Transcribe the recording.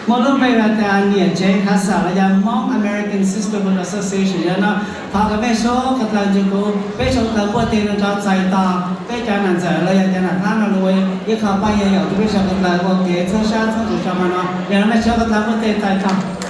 Muaj lub npe has tas niam tsev Khaxas los yog Hmong American Sisterhood Association yog no. Thov kom mej suav ko taw ntsib kuv, peb suav ko taw npuaj teg rau txais tos peb cov nam ntxawm los yog cov nam tab no lug ua ib qho pab yog yaum rau peb suav ko taw ua kev txhawb sab txhawb tus tso ma no. Yog no mej suav ko taw npuaj teg txais tos.